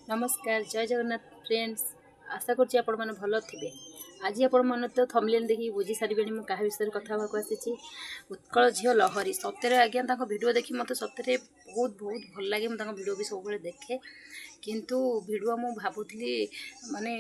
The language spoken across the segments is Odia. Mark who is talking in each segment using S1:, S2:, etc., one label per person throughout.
S1: ନମସ୍କାର, ଜୟ ଜଗନ୍ନାଥ ଫ୍ରେଣ୍ଡସ୍। ଆଶା କରୁଛି ଆପଣମାନେ ଭଲ ଥିବେ। ଆଜି ଆପଣମାନେ ତ ଥମ୍ବନେଲ୍ ଦେଖିକି ବୁଝି ସାରିବେଣି ମୁଁ କାହା ବିଷୟରେ କଥା ହେବାକୁ ଆସିଛି। ଉତ୍କଳ ଝିଅ ଲହରୀ। ସତରେ ଆଜ୍ଞା, ତାଙ୍କ ଭିଡ଼ିଓ ଦେଖି ମୋତେ ସତରେ ବହୁତ ବହୁତ ଭଲ ଲାଗେ। ମୁଁ ତାଙ୍କ ଭିଡ଼ିଓ ବି ସବୁବେଳେ ଦେଖେ। କିନ୍ତୁ ଭିଡ଼ିଓ ମୁଁ ଭାବୁଥିଲି ମାନେ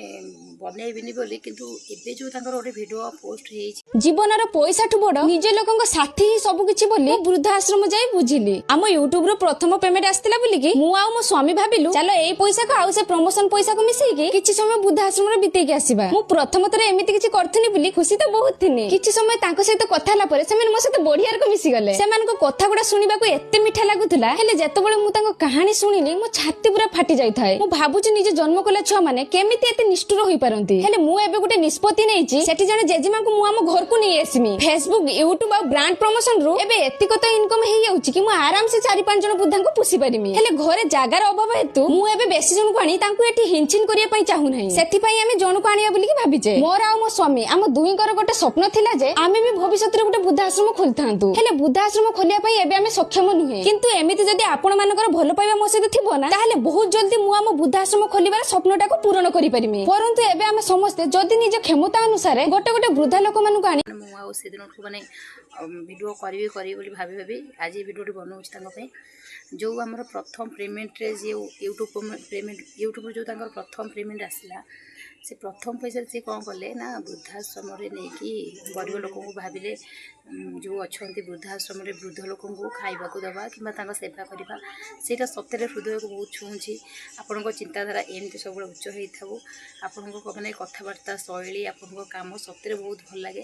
S1: ବନେଇବିନି ବୋଲି, କିନ୍ତୁ ଏବେ ଯେଉଁ ତାଙ୍କର ଗୋଟେ ଭିଡ଼ିଓ ପୋଷ୍ଟ ହେଇଛି,
S2: ଜୀବନର ପଇସାଠୁ ବଡ ନିଜ ଲୋକଙ୍କ ସାଥୀ ହିଁ ସବୁ କିଛି ବୋଲି ମୁଁ ବୃଦ୍ଧ ଆଶ୍ରମ ଯାଇ ବୁଝିଲି। ଆମ ୟୁଟ୍ୟୁବ ରୁ ପ୍ରଥମ ପେମେଣ୍ଟ ଆସିଥିଲା ବୋଲିକି ମୁଁ ଆଉ ମୋ ସ୍ୱାମୀ ଭାବିଲୁ, ଚାଲ ଏଇ ପଇସାକୁ ଆଉ ସେ ପ୍ରମୋସନ ପଇସାକୁ ମିଶେଇକି କିଛି ସମୟ ବୃଦ୍ଧ ଆଶ୍ରମରେ ବିତେଇକି ଆସିବା। ମୁଁ ପ୍ରଥମ ଥର ଏମିତି କିଛି କରିଥିଲି ବୋଲି ଖୁସି ତ ବହୁତ ଥିଲି। କିଛି ସମୟ ତାଙ୍କ ସହିତ କଥା ହେଲା ପରେ ସେମାନେ ମୋ ସହିତ ବଢିଆରକୁ ମିଶିଗଲେ। ସେମାନଙ୍କ କଥା ଗୁଡା ଶୁଣିବାକୁ ଏତେ ମିଠା ଲାଗୁଥିଲା, ହେଲେ ଯେତେବେଳେ ମୁଁ ତାଙ୍କ କାହାଣୀ ଶୁଣିଲି, ମୋ ଛାତି ପୁରା ଫାଟି ଯାଇଥାଏ। ମୁଁ ଭାବୁଛି, ନିଜ ଜନ୍ମ କଲା ଛୁଆ ମାନେ କେମିତି ଏତେ ନିଷ୍ଠୁର ହୋଇପାରନ୍ତି? ହେଲେ ମୁଁ ଏବେ ଗୋଟେ ନିଷ୍ପତ୍ତି ନେଇଛି, ସେଠି ଜଣେ ଜେଜେମାଙ୍କୁ ମୁଁ ଆମ ଘରକୁ ନେଇ ଆସିମି। ଫେସବୁକ୍, ୟୁଟ୍ୟୁବ ଆଉ ବ୍ରାଣ୍ଡ ପ୍ରମୋସନ ରୁ ଏବେ ଏତିକ ତ ଇନକମ ହେଇଯାଉଛି କି ମୁଁ ଆରାମସେ ଚାରି ପାଞ୍ଚ ଜଣ ବୃଦ୍ଧାଙ୍କୁ ପୋଷି ପାରିମି। ହେଲେ ଘରେ ଜାଗାର ଅଭାବ ହେତୁ ମୁଁ ଏବେ ବେଶୀ ଜଣକୁ ଆଣି ତାଙ୍କୁ ଏଠି ହିନଛିନ କରିବା ପାଇଁ ଚାହୁଁନାହିଁ। ସେଥିପାଇଁ ଆମେ ଜଣକୁ ଆଣିବା ବୋଲିକି ଭାବିଛେ। ମୋର ଆଉ ମୋ ସ୍ୱାମୀ, ଆମ ଦୁହିଁଙ୍କର ଗୋଟେ ସ୍ୱପ୍ନ ଥିଲା ଯେ ଆମେ ବି ଭବିଷ୍ୟତରେ ଗୋଟେ ବୃଦ୍ଧାଶ୍ରମ ଖୋଲିଥାନ୍ତୁ। ହେଲେ ବୃଦ୍ଧାଶ୍ରମ ଖୋଲିବା ପାଇଁ ଏବେ ଆମେ ସକ୍ଷମ ନୁହେଁ। କିନ୍ତୁ ଏମିତି ଯଦି ଆପଣ ମାନଙ୍କର ଭଲ ପାଇବା ମୋ ସହିତ ଥିବ ନା, ତାହେଲେ ବହୁତ ଜଲ୍ଦି ମୁଁ ଆମ ବୃଦ୍ଧାଶ୍ରମ ଖୋଲିବାର ସ୍ୱପ୍ନଟାକୁ ପୂରଣ କରିପାରିବି। ପରନ୍ତୁ ଏବେ ଆମେ ସମସ୍ତେ ଯଦି ନିଜ କ୍ଷମତା ଅନୁସାରେ ଗୋଟେ ଗୋଟେ ବୃଦ୍ଧା ଲୋକମାନଙ୍କୁ ଆଣି
S1: ମୁଁ ଆଉ ସେଦିନଠୁ ମାନେ ଭିଡ଼ିଓ କରିବି କରିବି ବୋଲି ଭାବି ଭାବି ଆଜି ଏ ଭିଡ଼ିଓଟି ବନାଉଛି ତାଙ୍କ ପାଇଁ। ଯେଉଁ ଆମର ପ୍ରଥମ ପେମେଣ୍ଟରେ ଯିଏ ୟୁଟ୍ୟୁବ୍ ପେମେଣ୍ଟ, ୟୁଟ୍ୟୁବ୍ରୁ ଯେଉଁ ତାଙ୍କର ପ୍ରଥମ ପେମେଣ୍ଟ ଆସିଲା, ସେ ପ୍ରଥମ ପଇସାରେ ସେ କ'ଣ କଲେ ନା, ବୃଦ୍ଧାଶ୍ରମରେ ନେଇକି ଗରିବ ଲୋକଙ୍କୁ ଭାବିଲେ, ଯେଉଁ ଅଛନ୍ତି ବୃଦ୍ଧାଶ୍ରମରେ ବୃଦ୍ଧ ଲୋକଙ୍କୁ ଖାଇବାକୁ ଦେବା କିମ୍ବା ତାଙ୍କ ସେବା କରିବା, ସେଇଟା ସତରେ ହୃଦୟକୁ ବହୁତ ଛୁଉଁଛି। ଆପଣଙ୍କ ଚିନ୍ତାଧାରା ଏମିତି ସବୁବେଳେ ଉଚ୍ଚ ହେଇଥାଉ। ଆପଣଙ୍କ ମାନେ କଥାବାର୍ତ୍ତା ଶୈଳୀ, ଆପଣଙ୍କ କାମ ସତରେ ବହୁତ ଭଲ ଲାଗେ।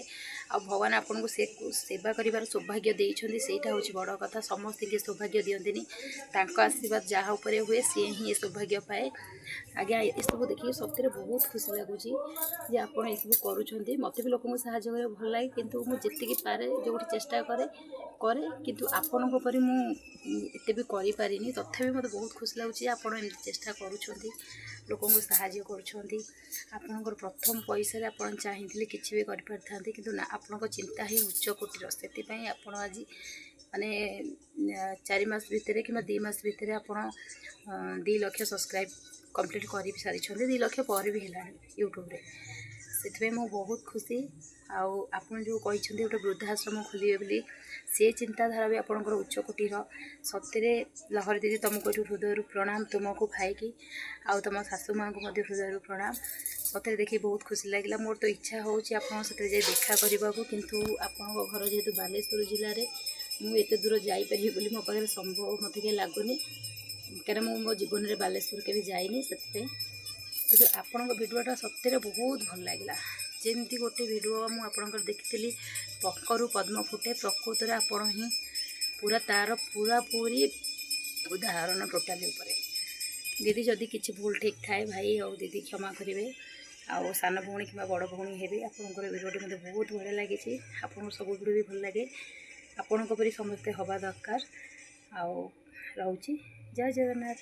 S1: ଆଉ ଭଗବାନ ଆପଣଙ୍କୁ ସେ ସେବା କରିବାର ସୌଭାଗ୍ୟ ଦେଇଛନ୍ତି, ସେଇଟା ହେଉଛି ବଡ଼ କଥା। ସମସ୍ତଙ୍କୁ ସୌଭାଗ୍ୟ ଦିଅନ୍ତିନି। ତାଙ୍କ ଆଶୀର୍ବାଦ ଯାହା ଉପରେ ହୁଏ, ସିଏ ହିଁ ଏ ସୌଭାଗ୍ୟ ପାଏ। ଆଜ୍ଞା, ଏସବୁ ଦେଖିକି ସତରେ ବହୁତ ଖୁସି ଲାଗୁଛି ଯେ ଆପଣ ଏସବୁ କରୁଛନ୍ତି। ମୋତେ ବି ଲୋକଙ୍କୁ ସାହାଯ୍ୟ କରିବାକୁ ଭଲ ଲାଗେ, କିନ୍ତୁ ମୁଁ ଯେତିକି ପାରେ, ଯେଉଁଠି ଚେଷ୍ଟା କରେ କରେ, କିନ୍ତୁ ଆପଣଙ୍କ ପରି ମୁଁ ଏତେ ବି କରିପାରିନି। ତଥାପି ମୋତେ ବହୁତ ଖୁସି ଲାଗୁଛି ଯେ ଆପଣ ଏମିତି ଚେଷ୍ଟା କରୁଛନ୍ତି, ଲୋକଙ୍କୁ ସାହାଯ୍ୟ କରୁଛନ୍ତି। ଆପଣଙ୍କର ପ୍ରଥମ ପଇସାରେ ଆପଣ ଚାହିଁଥିଲେ କିଛି ବି କରିପାରିଥାନ୍ତେ, କିନ୍ତୁ ନା, ଆପଣଙ୍କ ଚିନ୍ତା ହିଁ ଉଚ୍ଚ କୋଟିର। ସେଥିପାଇଁ ଆପଣ ଆଜି ମାନେ 4 ମାସ ଭିତରେ କିମ୍ବା 2 ମାସ ଭିତରେ ଆପଣ 2 ଲକ୍ଷ ସବସ୍କ୍ରାଇବ୍ କମ୍ପ୍ଲିଟ୍ କରି ସାରିଛନ୍ତି। 2 ଲକ୍ଷ ପରେ ବି ହେଲାଣି ୟୁଟ୍ୟୁବରେ। ସେଥିପାଇଁ ମୁଁ ବହୁତ ଖୁସି। ଆଉ ଆପଣ ଯେଉଁ କହିଛନ୍ତି ଗୋଟେ ବୃଦ୍ଧାଶ୍ରମ ଖୋଲିବେ ବୋଲି, ସେ ଚିନ୍ତାଧାରା ବି ଆପଣଙ୍କର ଉଚ୍ଚ କୋଟିର। ସତରେ ଲହରୀ ଦିଦି, ତୁମକୁ ଏଠୁ ହୃଦୟରୁ ପ୍ରଣାମ, ତୁମକୁ, ଭାଇକି ଆଉ ତୁମ ଶାଶୁ ମାଆଙ୍କୁ ମଧ୍ୟ ହୃଦୟରୁ ପ୍ରଣାମ। ସତରେ ଦେଖି ବହୁତ ଖୁସି ଲାଗିଲା। ମୋର ତ ଇଚ୍ଛା ହେଉଛି ଆପଣଙ୍କ ସାଥିରେ ଯାଇ ଦେଖା କରିବାକୁ, କିନ୍ତୁ ଆପଣଙ୍କ ଘର ଯେହେତୁ ବାଲେଶ୍ୱର ଜିଲ୍ଲାରେ, ମୁଁ ଏତେ ଦୂର ଯାଇପାରିବି ବୋଲି ମୋ ପାଖରେ ସମ୍ଭବ ମୋତେ କାହିଁ ଲାଗୁନି, କାରଣ ମୁଁ ମୋ ଜୀବନରେ ବାଲେଶ୍ୱର କେବେ ଯାଇନି, ସେଥିପାଇଁ। କିନ୍ତୁ ଆପଣଙ୍କ ଭିଡ଼ିଓଟା ସତରେ ବହୁତ ଭଲ ଲାଗିଲା। ଯେମିତି ଗୋଟେ ଭିଡ଼ିଓ ମୁଁ ଆପଣଙ୍କର ଦେଖିଥିଲି, ପଙ୍କରୁ ପଦ୍ମ ଫୁଟେ, ପ୍ରକୃତରେ ଆପଣ ହିଁ ପୁରା ତା'ର ପୁରାପୁରି ଉଦାହରଣ ଟୋଟାଲି ଉପରେ। ଦିଦି, ଯଦି କିଛି ଭୁଲ ଠିକ୍ ଥାଏ, ଭାଇ ଆଉ ଦିଦି କ୍ଷମା କରିବେ। ଆଉ ସାନ ଭଉଣୀ କିମ୍ବା ବଡ଼ ଭଉଣୀ ହେବି। ଆପଣଙ୍କର ଭିଡ଼ିଓଟି ମୋତେ ବହୁତ ବଢ଼ିଆ ଲାଗିଛି। ଆପଣଙ୍କୁ ସବୁ ଭିଡ଼ିଓ ବି ଭଲ ଲାଗେ। ଆପଣଙ୍କ ପରି ସମସ୍ତେ ହେବା ଦରକାର। ଆଉ ରହୁଛି, ଜୟ ଜଗନ୍ନାଥ।